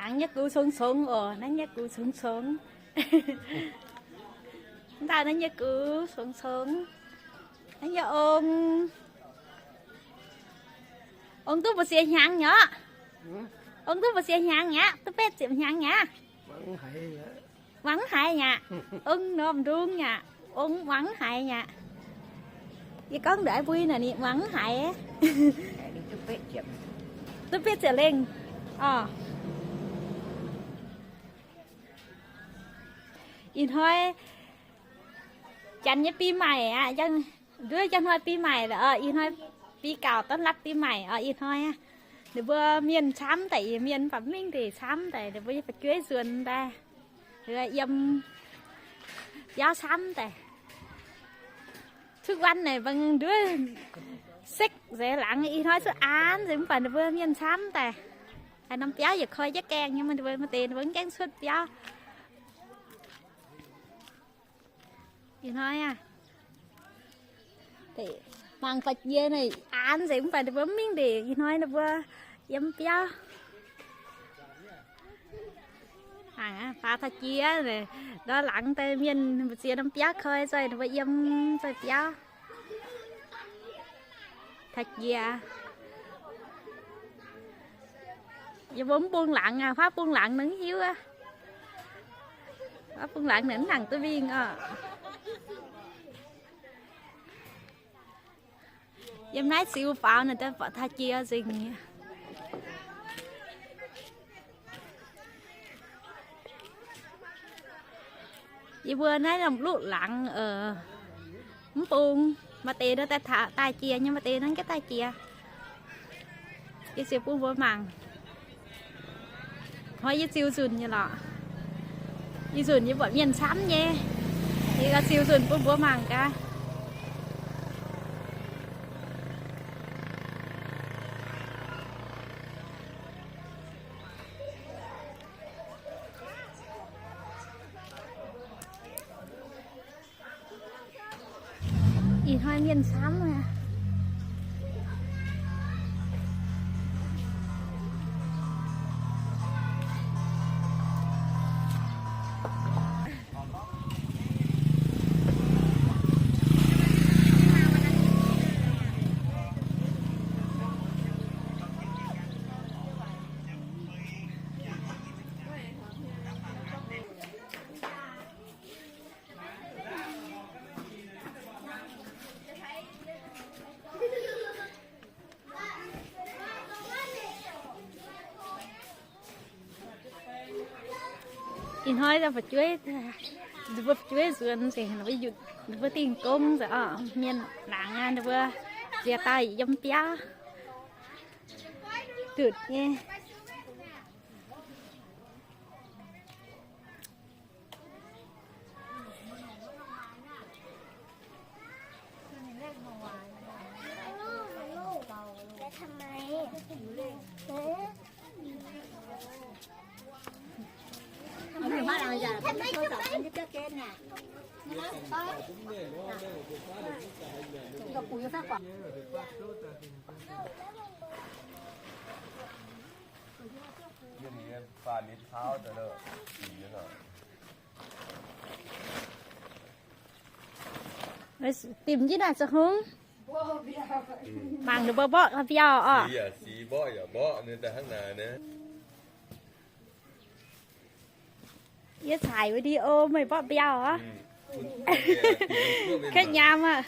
Naaiv nyei gux congx-congx oc, naaiv nyei gux congx-congx. Mv dauh naaiv nyei gux congx-congx. Naaiv nyei ong, ong duqv mbu'ziex hnyangx nyei oc? Ong duqv mbu'ziex hnyangx nyei aqv? Duqv betv ziepc hnyangx nyei aqv? Muangx haiz aqv. Ong norm ndung aqv. Ong muangx haiz aqv. Yie gorngv ndongc haaix mbui naaic ninh muangx haiz. Duqv betv ziepc lengh. Orqc. Ih hnoi janx nyei ปีใหม่ aqv. Nduov njang hnoi ปีใหม่ lorqc, ih hnoi ปีเก่าต้อนรับปีใหม่ orqc, ih hnoi aqv. Ninh mbuo mienh camv daaih, mienh mv baac mv mingh ndeic camv daaih, ninh mbuo yiem fu'jueiv nzuonx daaih, yiem biauv camv daaih. Cuotv wuov naaic mv baac nduov sekv nzengc, laangz ih hnoi cuotv aanx nzengc, mv baac ninh mbuo mienh camv daaih. Haaix norm biauv yietc koi jienv gaengh nyei, maaih deix ninh mbuo mv gaengh cuotv biauv. Ih hnoi aqv, mangc faaux jiex naaic aanx nzengc, mv baac ninh mbuo mv mingh ndeic. Ih hnoi ninh mbuo yiem biauv. Mangc aqv, faaux taux jiex, ndor laangz daaih mienh mbu'ziex norm biauv koi, zoih ninh mbuo yiem zoih biauv. Taux jiex, yie mbuo mv bung laangz aqv, huaav bung laangz nor mv hiuv aqv. Huaav bung laangz naaic mv nangc duqv mingh orqc. Yiem naaiv ziux faaux naaic daaih taux jiex nzengc. Yie mbuo naaiv norm luqv laangz, mv bung, maaih deix nor daaih jiex nyei, maaih deix nor mv gaengh daaih jiex. Yie ziouc bun mbuo mangc. Hnoi yie ziux nzunc nyei lorqc. Ih nzunc yie buatc mienh camv nyei. Yie gaax ziux nzunc bun mbuo mangc gaax. Ih hnoi mienh camv aqv. Ih hnoi fu'jueiv, ninh mbuo fu'jueiv nzuonx nzengc, ninh mbuo dingh gong nzengc orqc. Mienh laangz aqv, ninh mbuo ziex dauh yiem biauv dutv nyei. Dimc jienv naaic zoux hungh. Mangc ninh mbuo mborqv biauv orqc. Yie caux video meih mborqv biauv orqc. Kaiv nyaam aqv.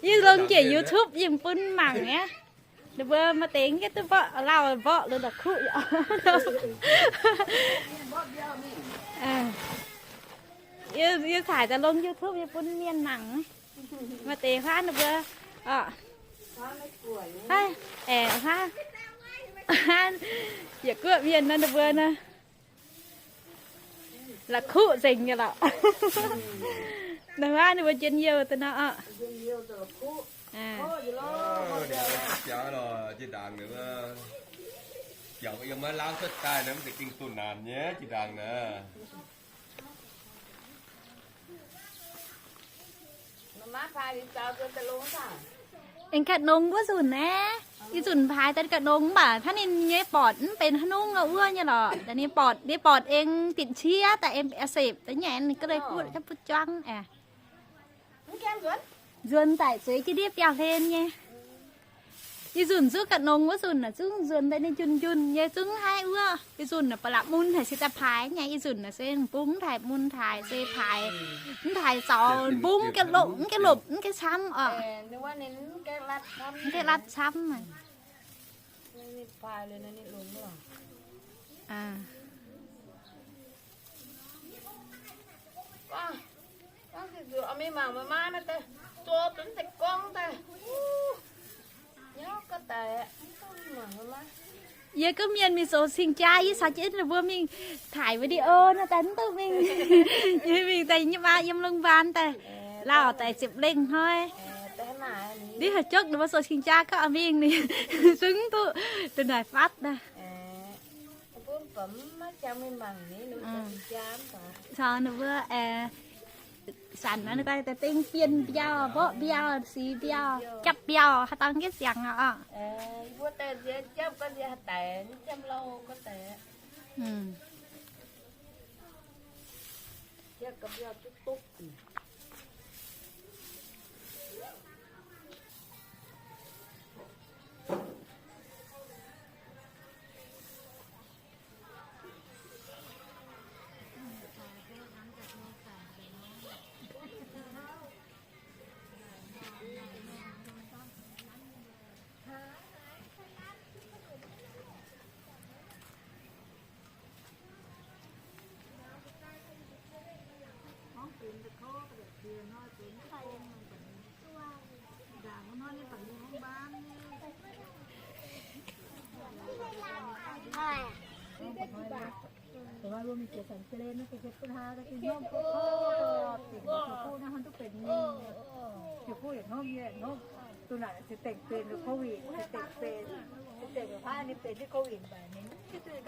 Yie longx jiex YouTube yie bun mangc aqv. Ninh mbuo maaih deix mv gaengh duqv mborqv, lauh mborqv lorqc, la'kuqv. Yie caux daaih longx YouTube yie bun mienh mangc. Maaih deix huaav ninh mbuo, aeqv, huaav, yietc guoqv mienh nor ninh mbuo nor, la'kuqv nzengc nyei lorqc. Ninh huaav ninh mbuo njien-youh deix nor orqc. Aengx ka'nongx wuov nzunc naaiv. Ih nzunc paaix daaih ga'nongx mv baac hnangv ninh nyei bortc mv benx hnangv nungv wuov nyei lorqc. Ninh bortc, ninh bortc aengx bieqc cie daaih aengx sepc daaih nyei, ninh ga'lei butv, butv juangv aeqv. Nzuonx daic zueiz jienv ndiev biauv-hlen nyei. Ih nzunc zungv ga'nongx wuov nzunc naaic zungv nzuonx daaih ninh njunh njunh nyei zungv haiv wuov. Ih nzunc naaic ba'laqc mun haic se daaih paaix nyei. Ih nzunc naaic se mbungv taaih mun taaih se paaix, mv taaix zaux mbungv mv gaengh lopc, mv gaengh lopc, mv gaengh camv oc. Mv gaengh latv camv. Yie gunv mienh mingh zoux cing-jaa, yie caux jienv ninh mbuo mingh taaih video nor daaih mv duqv mingh. Yie mingh daaih yie maa yiem lungh mbaan daaih, lauh daaih ziepc lengh hnoi. Ndiev haaix jokv ninh mbuo zoux cing-jaa gorngv mingh ninh zungv mv duqv ndongc naaic fatv daaih. Caux ninh mbuo, sanc nor daaih dengh bienh mbiauh, mborqv mbiauh, sic mbiauh, japv mbiauh, haaix dauh nqaeqv ziangx oc.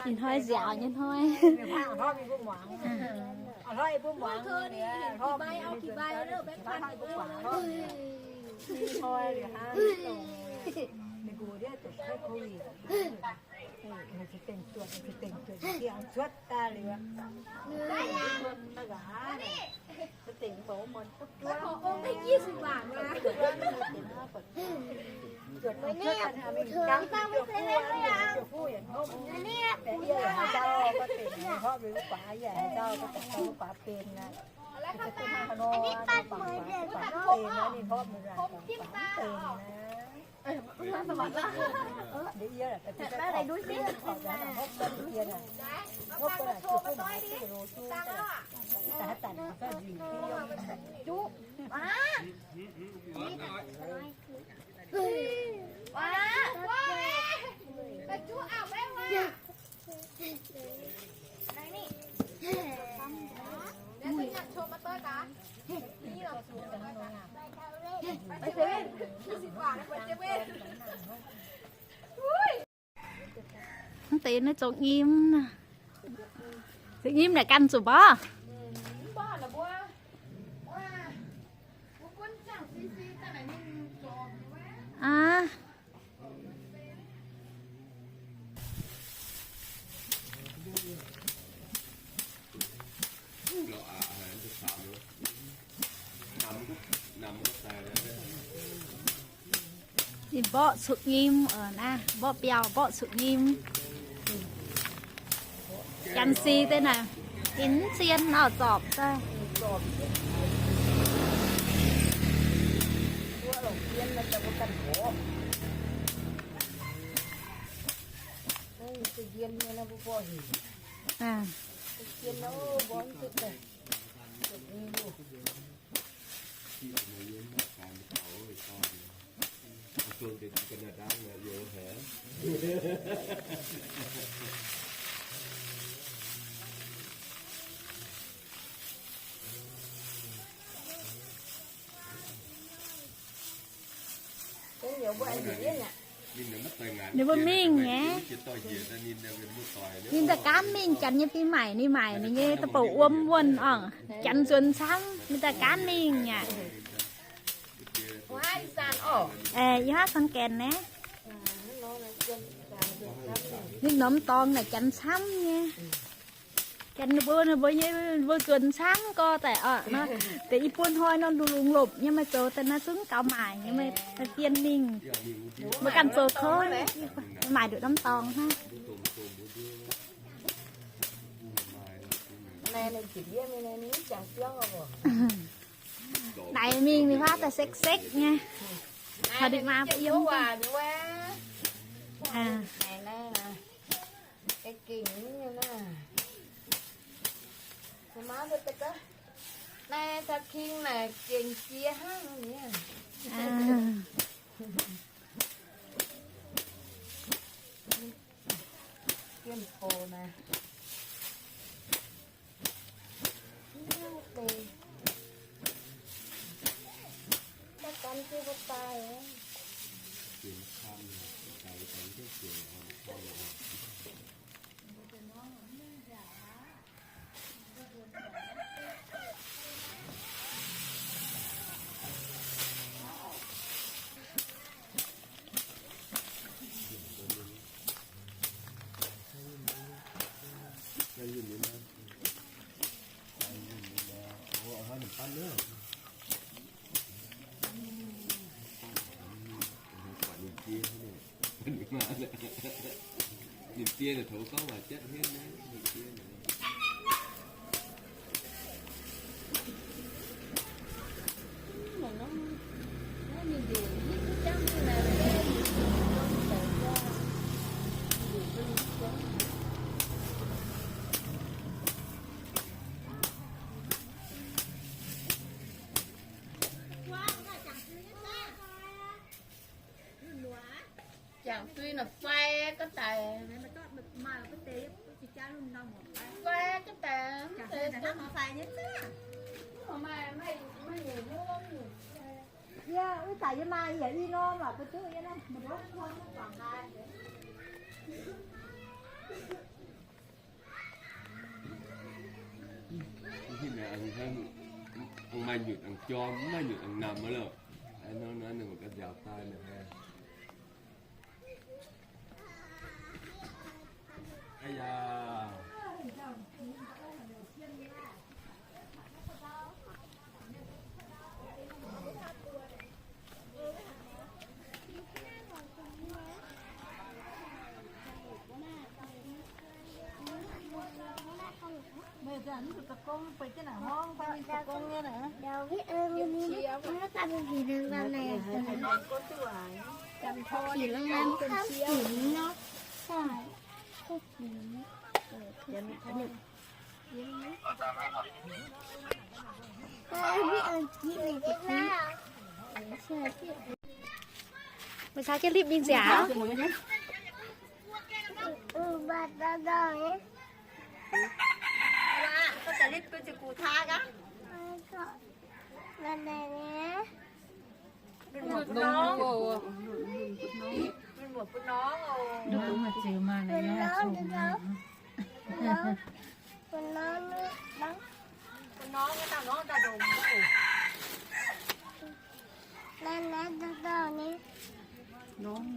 Ih hnoi nziaaux nyei hnoi. Mv deix naaiv zoux nyim, zoux nyim naaic ganh zuqc mborqv. Aa. Ninh mborqv cuotv nyim, naaiv mborqv biauv mborqv cuotv nyim. Janx-si deix naaic, ninh mv zien nor zorpc daaih. Ninh mbuo mingh nyei. Ninh daaih gaanv mingh, janx nyei fim maaic ninh maaic ninh nyei da'bouc wuom wuonh orqc. Janx nzuonx camv, ninh daaih gaanv mingh aqv. Ih hnoi san gaengh naaiv. Ninh norm dorngx naaic janx camv nyei. Janx ninh mbuo, ninh mbuo nyei, ninh mbuo zuonx camv gorx daaih oc. Nor deix i buo hnoi nor lungh lungh lopc nyei, meih zoux daaih naaiv zungv gaux maaic nyei, meih dien mingh. Mbuo ganh zoux kouv, maaic nduqc norm dorngx hnangv. Naaic mingh ninh huaav daaih sekv sekv nyei. Taux ninh maa mbuo yiem. Naaiv taux king naaic gengh jiex hnangv nyei. Jiem boc naaic. Ninh biei naaic taux gorngv waac jatv henv naaiv, ninh biei naaic. Jangx dui naaic fai ga'daic. Fai ga'daic. Yie uix zanc yie maaih yietc i norm lorqc, ba'duqv yie naaiv. Maaih nyutc aengx jorm, maaih nyutc aengx namx loh. Nor naaiv ninh ga'nziaauc daaih naaic. Meih zanc mv zuqc da'gong, beiv jienv naaic hnangv, beiv mingh da'gong nyei naaic. Chỉ lông lam khắp tỉnh nó. Sai. Khắp tỉnh. Meih caux jienv Lipv mingh nziaauc. Mbuo muoc bun norm. Mbuo muoc bun norm oc. Bun norm, bun norm, bun norm, bun norm, bun norm, bun norm. Norm.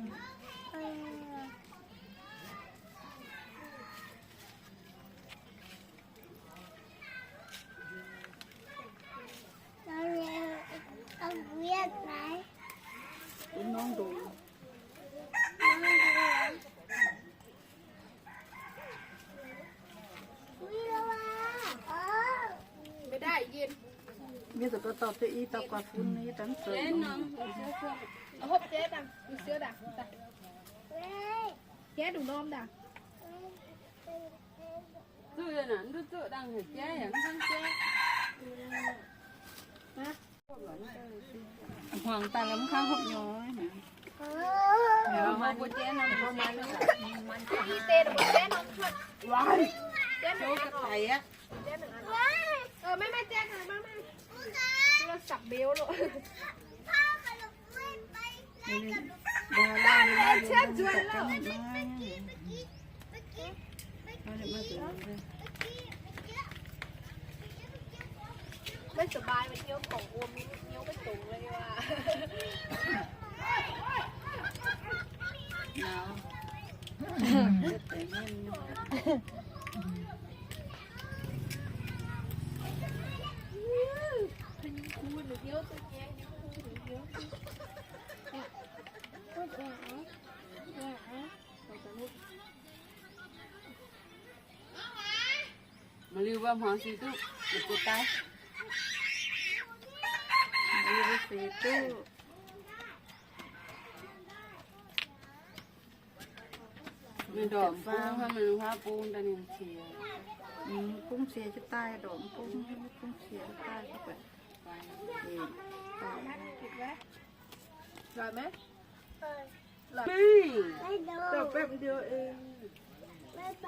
Mienh daaih dauh deix i dauh guaax fun i dangv zoux. Hopv jiex dangh, jiex dangh. Jiex ndongc norm dangh. Zuqv yie naaic, mv duqv zuqv dangh haic jiex yaac mv kangv jiex. Hmuangx daaih la'mv kangv hopv nyei. Mbuo jiex norm, jiex norm cuotv. Jiex norm cuotv. Maiv maaih jiex, maiv maaih. Sapc mbiauz loh. Maiv ສະບາຍ ມາທ່ຽວຂອງໂອມ ມີແຕ່ທ່ຽວໄປຕົງເລີຍວ່າ. Mv liuz wuov hmuangx sic duqv, mv liuz wuov sic duqv. Mienh ndorm bung hnangv, mienh huaav bung daaih ninh qiex. Bung qiex jienv daaih, ndorm bung, bung qiex jienv daaih. อร่อยไหม? อร่อย จบแป๊บเดียวเอง ไม่ไป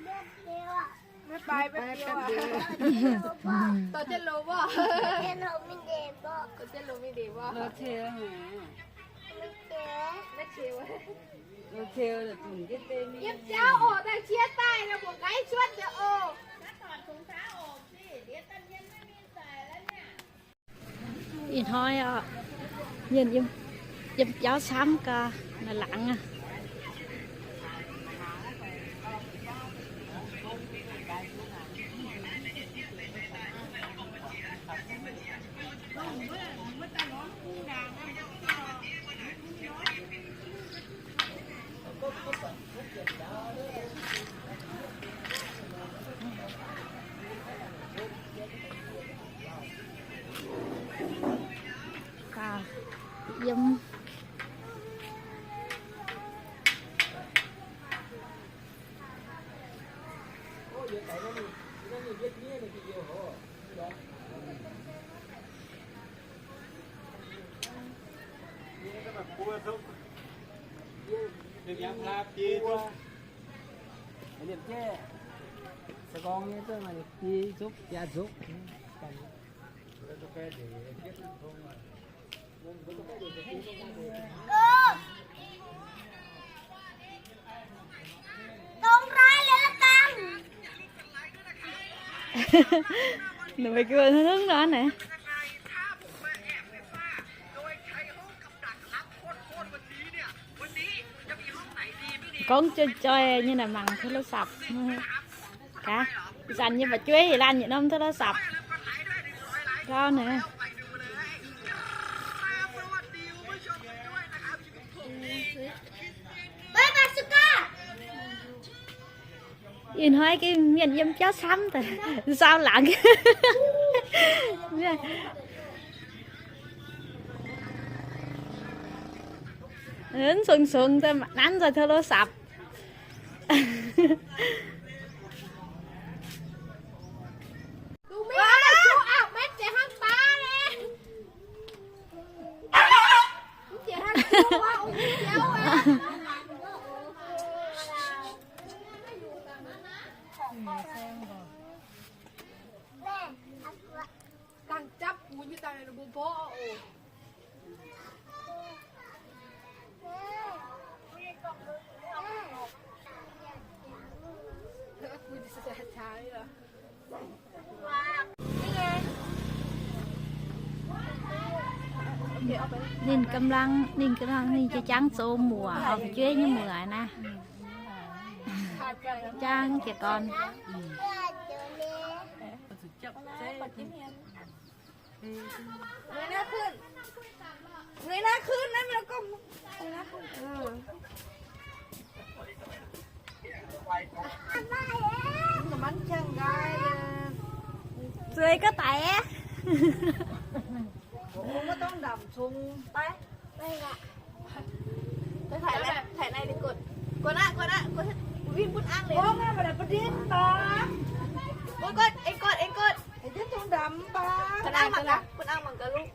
แป๊บเดียวอะ ไม่ไปแป๊บเดียวอะ ตอนเจ๊ลมว่ะ ตอนเจ๊ลมไม่เดบอ่ะ ตอนเจ๊ลมไม่เดบอ่ะ โรเทลหา ไม่เจอ ไม่เจอ โรเทลแต่ตุ่นเจ๊เต็ม เย็บเจ้าออกแต่เชียร์ใต้นะ ผมไกด์ชวนจะออก Ih hnoi oc, mienh yiem, yiem biauv camv gau, naaiv laangz aqv. Gauh yiem. Nungc meih ganh hnangv nor naaic. Gorngv joih joih nyei naaic mangc โทรศัพท์. Gaax, ih zanc nyei mbu'jueiv yietc laanh yietc norm โทรศัพท์. Gauh naaic. Ih hnoi gengh mienh yiem biauv camv daaih, saau laangz. Mv sung sung daaih nanv nzoih โทรศัพท์. Dangh japv gunv nyei daaih mbuo mborqv oc. Ninh ga'mlang, ninh ga'mlang, ninh jangv zoux muoc, oix fu'jueiv nyei muoc naaiv. Jangv jiez gorn. Người nó khưn. Người nó khưn đấy mà nó không. Người nó khưn. Ừ. Nó bắn chân gai. Dưới có tải. Ủa, có tốn đầm xuống tay. Đây ạ. Thôi, thảy này, thảy này đi cột. Cột ạ, cột ạ, cột. Win bút ang lên. Ôi, nghe mà đã bật điện ta. Cột, cột, ê, cột, ê, cột. Ê, chết trong đám ba. Bút ang mangc gaax, bút ang mangc gaax lungh.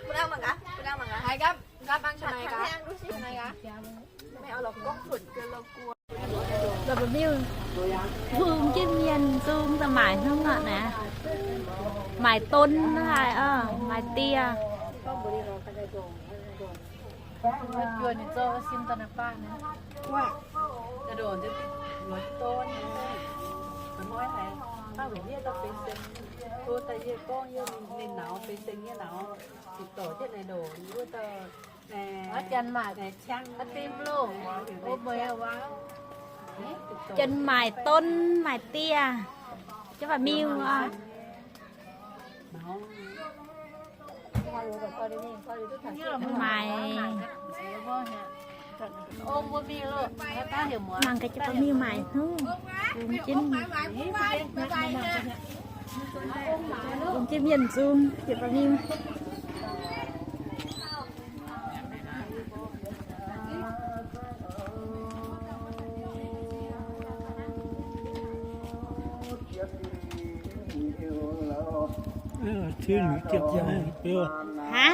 Bút ang mangc gaax, bút ang mangc gaax. Hai găm, găm ăn cho này cả. Hai ăn đuối xíu. Này cả. Mẹ ở lọc cốc khuẩn kêu lọc cua. La'bieiv-biuv, hungh jienv mienh zungv daaih maaic hnangv nor naaic. Maaic don haaix, maaic dieh. Juoh ninh zoux sin daaih naaic baac naaic. Hnoi haiz, hnangv longc yie daaih benx seng, tov daaih yie gorngv yie ninh nauz benx seng nyei nauz, ziqc dorc jienv naaic ndoqc wuov dauh. Janx maaic don, maaic dieh, jienv baac miuh. Maaic, mangc gaax jienv baac miuh maaic hnuv, jienv, jienv mienh nzung jienv baac miuh.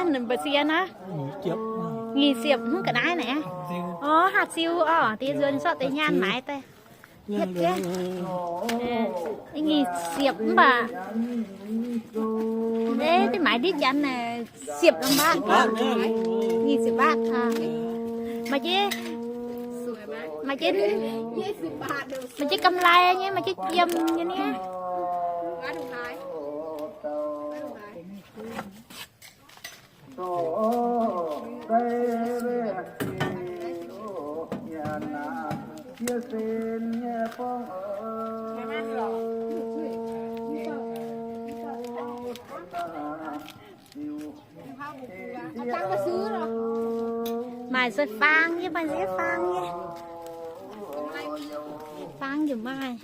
Hnangv mba'sie naaiv, nyic ziepc hnangv ga'naaiv naaic. Orv, haaix ziu orv, deix nzuonx sortv deix nyaanh maaiz daaih. Hietv jienv, nyic ziepc mv baac, deix maaiz ndiev janx naaic, ziepc lamh mbaatv, nyic ziepc mbaatv. Maaih jienv, maaih jienv, maaih jienv gam lai nyei, maaih jienv jiem nyei niaa. Maaih se faang nyei, maaih se faang nyei. Faang yaac maaih.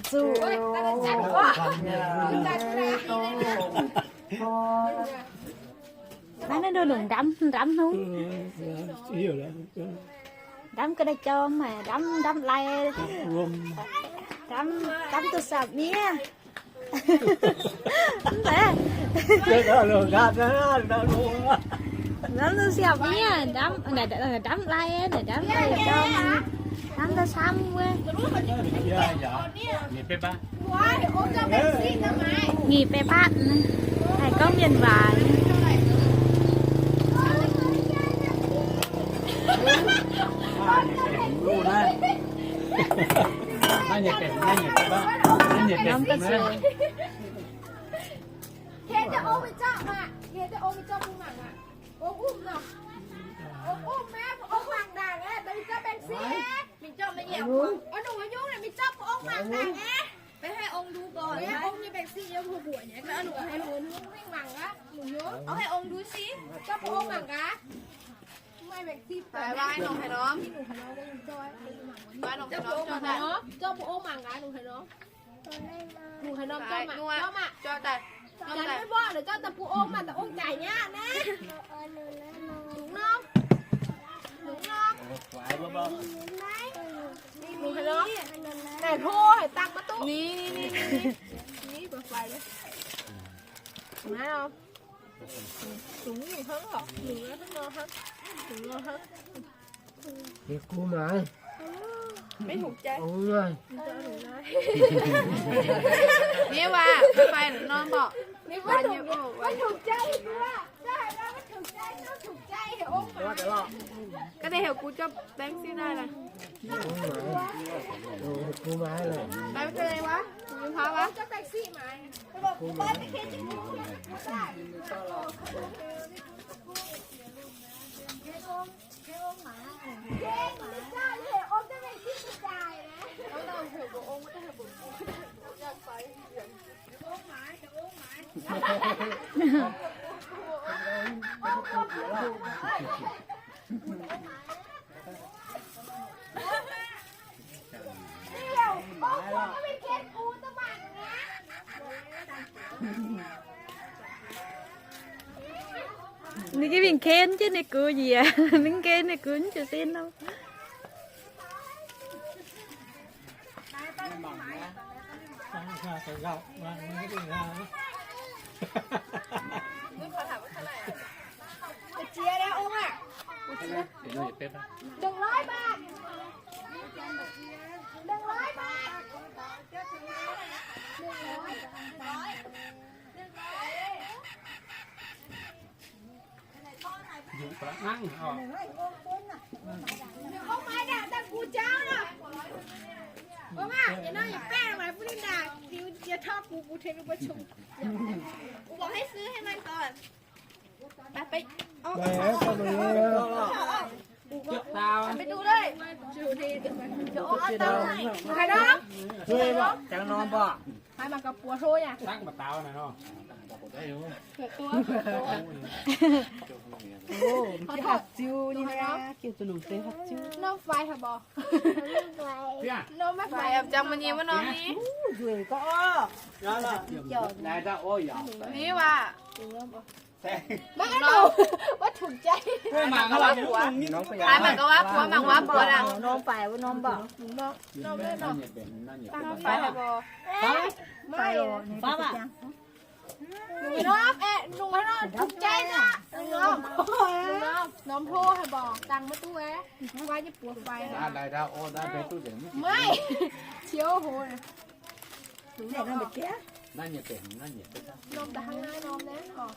Zuqc. Naaiv, naaiv nduov longc ndamv, ndamv haaix, ndamv ga'naaiv jorm, ndamv, ndamv lai, ndamv, ndamv duqv siapc miev. Ndamv duqv siapc miev, ndamv, ndamv lai, ndamv lai jorm, ndamv daaih camv wuov. Nyic baeqv baatv, haih gorngv mienh waac. Mingh zorqv mbuo nyei baengc siqv nyei, mbuo mbuoqc nyei, mbuo mingh mangc gaax. Oix haih ong nduov siqv, zorqv mbuo ong mangc gaax. Mv maaih baengc siqv, vai nongh haaix norm. Zorqv mbuo ong mangc gaax, nongh haaix norm. Nongh haaix norm, zorqv mangc, zorqv mangc. Janx maiv mborqv, zorqv daaih bun ong mangc, daaih ong jaaix nyei naaiv. Nongh norm. Nongh norm. Nongh haaix norm. Naaic hlo haic, dangh maiv duqv. Naaiv oc. Dungx hnangv oc, dungx hnangv nor hnangv, dungx nor hnangv. Maiv hungx jai. Miev waac, fai norm oc. Ga'naaiv heuc kuv jauv baengh siqv daaih laaix. Baengh siqv daaih wuov, kuv yiem hlaax wuov. Ninh gengh mingh ken jienv ninh gux njiec, ninh ken ninh gux mv ziouc sin nor. Đừng nói bạn. Đừng nói bạn. Không ai đặt cho cô cháu đâu. Ông ạ, giờ nó nhập bé ngoài Phú Ninh Đà, thì giờ cho cô, cô thêm cái bớt chung. Cô bảo hết xứ hết mang con. Bác Bích. Haaix nor? Jangx norm mbuo. Haaix mangc gaax buoz hlo yaac. Norm fai haaix mbuo? Norm maiv fai, jangx mbuo nyei wuov norm ni. Nzueic gau. Ni waac. Maiv norm, wuovถูกใจ. Haaix mangc gaax wuov buoz, mangc wuov buoz aqv. Norm fai wuov norm mbuo. Norm fai haaix mbuo? Norm aeqv, norm haaix norm ถูกใจ aqv. Norm, norm hlo haaix mbuo, dangh maiv duqv aeqv. Guai nyei buoz fai. Maiv, qiu hoz. Norm da'hnangv naaiv norm naaiv oc.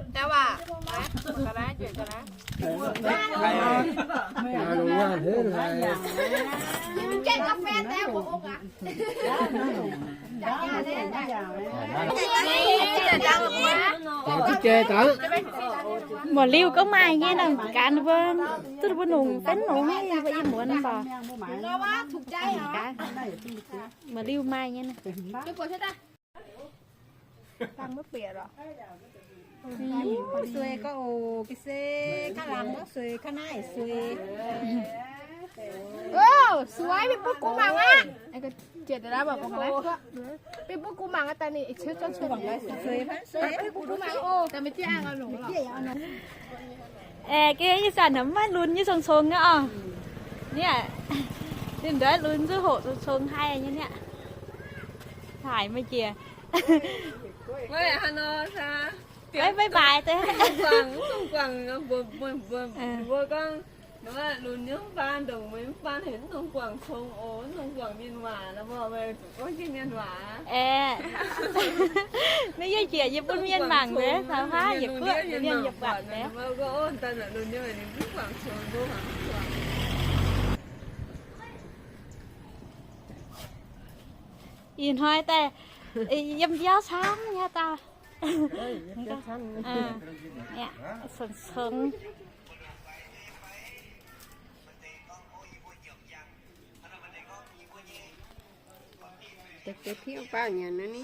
Daaih waac, ga'naaiv, jueic ga'naaiv. Mbuo liuh gorngv maaih nyei nor, gaax ninh mbuo, duqv ninh mbuo nongc fenv nongc nyei, mbuo i muonz mv baac. Mbuo liuh maaih nyei nor. Suei gauh oc, ga'sie ga'laangc gauh suei, ga'naaiv suei. Suei, mingh bun gu mangc aqv. Mingh bun gu mangc aqv, daaih ninh, aeqv, geh yie zanc maiv lunx nyei cong-cong aqv oc. Niaa, ninh nduov lunx zuqc hoqc cong-cong haih nyei niaa. Haih meih jiex. Bye bye deix. Aeqv, maiv yie jiex yie bun mienh mangc deix, taux haav yietc guoqv yietc liemh yietc buatc deix. Ih hnoi daaih yiem biauv camv nyei dauh. Cong-cong. Deix piuv baauh nyanc naaiv ni.